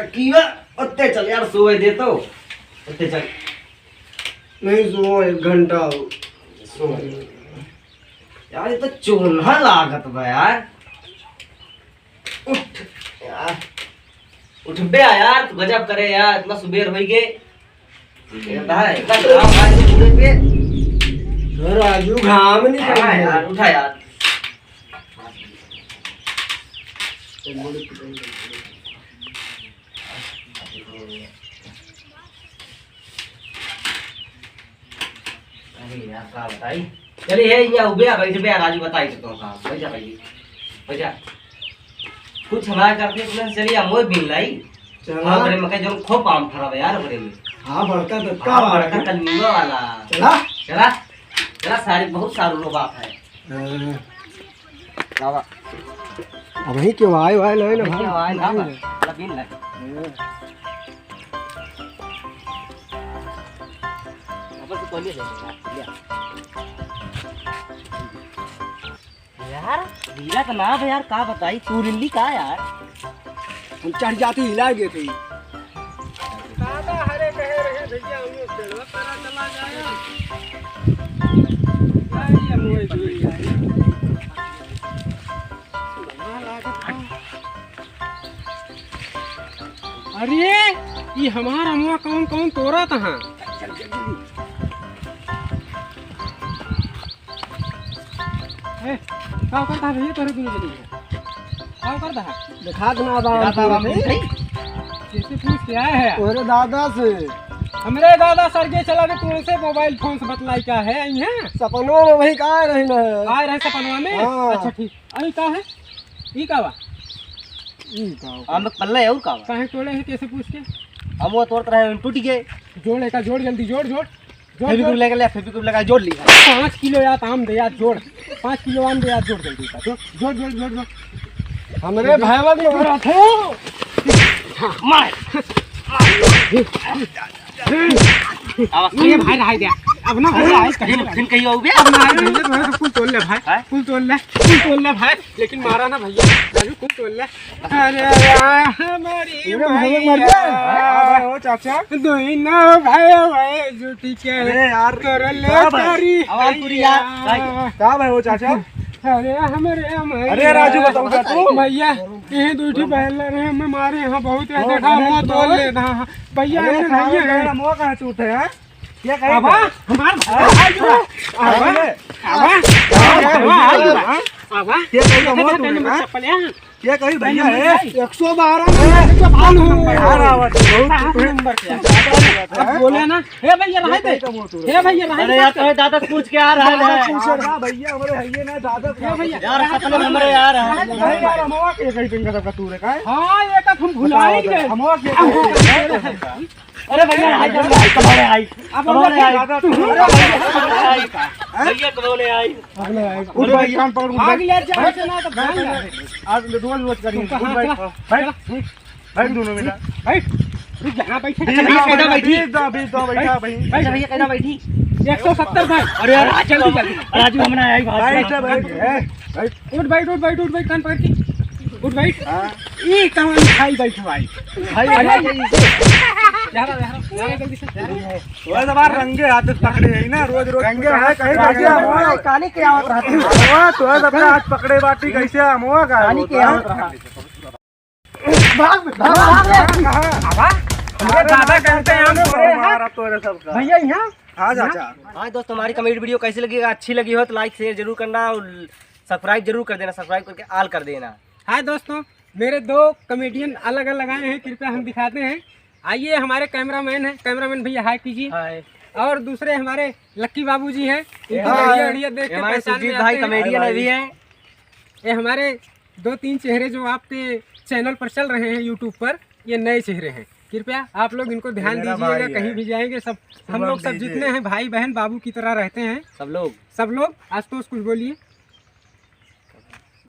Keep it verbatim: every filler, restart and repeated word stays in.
कीवा, उत्ते चल यार, सोए दे तो। उत्ते चल। नहीं सोओ, एक घंटा हो। सोए। यार, ये तो चोन्हा लागत बा यार। उठ यार, उठ बे यार, तू गजब करे यार, इतना सुबेर होई गे। ये तो है, इतना घाम आज पूरे पे। तो राजू, घाम नहीं हाँ पड़ी है। यार, उठा यार। अरे यार, का बताई? चलिए, हे, यहाँ उबे आ, बैठ बे, राजू बताई तो, तो का, बैठ जा भाई, बैठ जा। कुछ हमारे करते, तुरंत चलिए, हम वो बिन लाई। चला। हाँ, बड़े मकई जो खूब आम फरा बा यार, बड़े में। हाँ, बड़का दत्ता हाँ, वाला बड़का है। कलमीवा वाला। चला। चला, चला, सारे, बहुत सारू लोग बात है। हाँ। लावा। अबहीं के वाय वाय नहीं ना अबहीं के भाई। वाय ना बा। लगिन लगे। हाँ। वापस से पहले ले लेना, ले। यार, हीरा का नाम है यार, का बताई, तू रिल्ली का यार? हम चढ़ जाती हिला गए थे। दादा हरे कहे रहे भैया, हम लोग पेड़वा तरा चला जाए। आई हम वही जुड़ी जाए। अरे, ई हमार अमवा कौन कौन तोरा तहाँ? ए, का करता है भैया तोरे दुनो जने? का करता है? दिखा देना बा, दिखा देना बा, भाई। कैसे पूछ के आए हैं? तोरे दादा से। हमरे दादा सरगे चला गए, तुमसे मोबाइल फोन से बतलाई क्या है, आई हैं? सपनवा में वही का रही ना। आए रहे सपनवा में? हाँ। अच्छा, ठीक। अरे, का है? ई का बा? ई का बा? आम के पल्ला है, और का बा? काहे तोड़े है, कैसे पूछ के? हम वो तोड़त रहे, टूट गए। जोड़, एका जोड़, जल्दी जोड़, जोड़। जोड़, Fevikwik जोड़। लेके ले, Fevikwik लगा, जोड़ ली। पाँच किलो यार आम दे यार, जोड़। पाँच किलो आम दे यार, जोड़ जल्दी का। जोड़, जोड़, जोड़, जोड़, जोड़। हमरे भाईवा के मारा थे। मार। अब ये भाई रह गया। अब ना भाई, आज कहीं फिर, फिर कहीं आओगे? अब ना, आज भैया, तुम्हारे सब कुल तोड़ ले भाई। हैं? कुल तोड़ ले, कुल तोड़ ले भाई। लेकिन मारा ना भैया, राजू कुल तोड़ ले। अरे यार, हमारी पूरे भैया मर गए। मैया। हाँ भाई, हो चाचा। दोनों भाई, भाई, जुटी के अरे यार, कर ले का भाई? तारी आवाज पूरी यार। भैया। का भाई हो चाचा? अरे हमरे मैया। अरे राजू, बताओ क्या तू? भैया, ये दो ठो बहन रहे, हमें मारे हैं बहुत, ओ, देखा, अरे मुँह तो तोड़ ले, हाँ, हाँ। भैया, अरे अरे सारे भैया, मेरा मुँह कहाँ चूत है, हाँ? क्या कहे आवा, तो? हमार अरे, भाई, आवा, अरे, आवा, अरे, आवा, आवा, आवा। आवा। क्या कहे तो मुँह तोड़ ले, हाँ? चप्पल यहाँ। क्या कही भैया है? एक सौ बारह में एक सौ बारह नंबर। यार, आवाज बहुत सात नंबर के। अब बोले ना, हे भैया, रहे दे। हे भैया, रहे अरे दे। यार, तो दादा पूछ के आ रहा है। दादा पूछ रहा भैया, हमारे है ये ना दादा। हे भैया, यार, सपने में हमारे यार है। नहीं यार, हम और के कहीं पिंगा सबका तू रे, का है? हाँ, ये तो हम भुला ही गए। हम और के अरे भैया, आई, आई, कमाल है, आई। अब कमाल है, आई। दादा, तू अरे भैया, कमाल है, आई। भैया, कमाल है, आई। अगले आए। उठ भाई, कान पकड़, उठ भाई। आगे यार, जा, ऐसे ना तो भाग यार। आज रोज रोज करेंगे। तुमको उठ भाई। हाँ, चला, बैठ। चला। बैठ दोनों मिला। बैठ। रुक जा, हाँ, बैठ। बीस दो, भैया, कैदा बैठी? बीस दो, बीस दो, बैठा भाई। बैठ, भैया, कैदा बैठी? एक सौ सत्तर भाई। अरे यार, जल्दी, जल्दी। राजू, हम ना आई बात। बैठ, बैठ, ए, बैठ। उठ बैठ, उठ बैठ, उठ बैठ, कान पकड़ के। उठ बैठ। हाँ। ई कौन खाई बैठो भाई? भाई, अरे, भाई, भाई, इसे। जा रहा, जा रहा, जा रहा, जल्दी से। जा रहा। ओए, जब रंगे हाथ पकड़े है ना, रोज, रोज रंगे हाथ कहीं पकड़े है। कहानी क्या होत रहा? अरे, तो है, अपने हाथ पकड़े बाटी कैसे हम हुआ का कहानी होता क्या है? होत रहा? भाग, भाग, भाग रे। कहाँ? आवा। अरे, दादा, कहते हैं हम तोरे हैं। मारा तोरे सबका। भैया, यहाँ। हाँ, चाचा। हाँ, दोस्तों, हमारी comedy video कैसी लगी? अच्छी लगी हो तो like, share जरूर करना और subscribe जरूर कर देना, subscribe करके all कर देना। हाय दोस्तों, मेरे दो comedian अलग-अलग आए हैं, कृपया हम दिखाते हैं। आइए, हमारे cameraman हैं, cameraman भैया hi कीजिए। हाय। और दूसरे हमारे लक्की बाबू जी हैं, इनकी हाय। बढ़िया बढ़िया देख के हमारे पहचान में सुजीत भाई आते हैं। Comedian हाय भाई। अभी हैं। ये हमारे दो तीन चेहरे जो आपके channel पर चल रहे हैं YouTube पर, ये नए चेहरे हैं। कृपया आप लोग इनको ध्यान दीजिएगा, कहीं भी जाएंगे सब हम लोग सब जितने हैं भाई बहन बाबू की तरह रहते हैं। सब लोग। सब लोग। आशुतोष कुछ बोलिए।